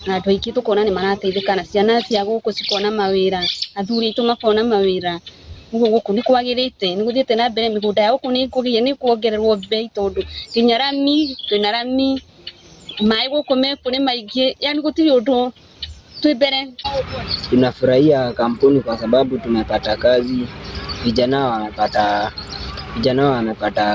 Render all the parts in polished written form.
Na andũ aingĩ tũkona nĩ marateithĩka na ciana cia gũkũ cikona mawĩra, athuri aitũ makona mawĩra. Ũguo gũkũ nĩ kwagĩrĩte, nĩ gũthiĩte na mbere, mĩgũnda ya gũkũ nĩ ĩkũgĩa, nĩ ĩkuongererwo mbei tondũ nginya rami, twĩna rami, maĩ gũkũ mekuo nĩ maingĩ, yani gũtirĩ ũndũ twĩ mbere. Tunafurahia kampuni kwa sababu tumepata kazi, vijana wamepata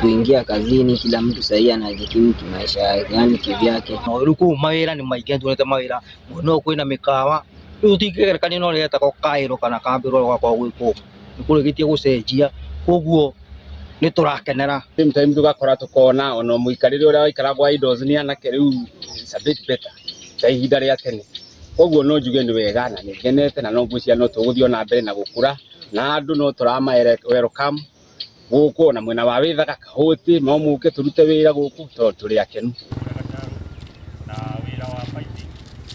kuingia kazini, kila mtu sahii anajikimu kimaisha yake, yani kivyake. Rĩu kũu mawĩra nĩ maingĩ, nĩtuonete mawĩra mwena ũyũ kwĩna mĩkawa, rĩu tũtingĩgerekania na ũrĩa ĩtagwo Kaĩro kana Kambĩrũ ũrĩa gwakoragwo gwĩ kũmũ, nĩ kũrĩkĩtie gũcenjia, koguo nĩ tũrakenera. Same time tũgakora tũkona ona mũikarĩre ũrĩa waikaragwo idols nĩ anake rĩu it's a bit better ta ihinda rĩa tene. Koguo no njuge nĩ wega na nĩ ngenete na no ngwĩciria no tũgũthiĩ ona mbere na gũkũra na andũ no tũrama welcome gũkũ ona mwena wa Wĩthaka, Kahũti, no mũke tũrute wĩra gũkũ tondũ tũrĩ akenu.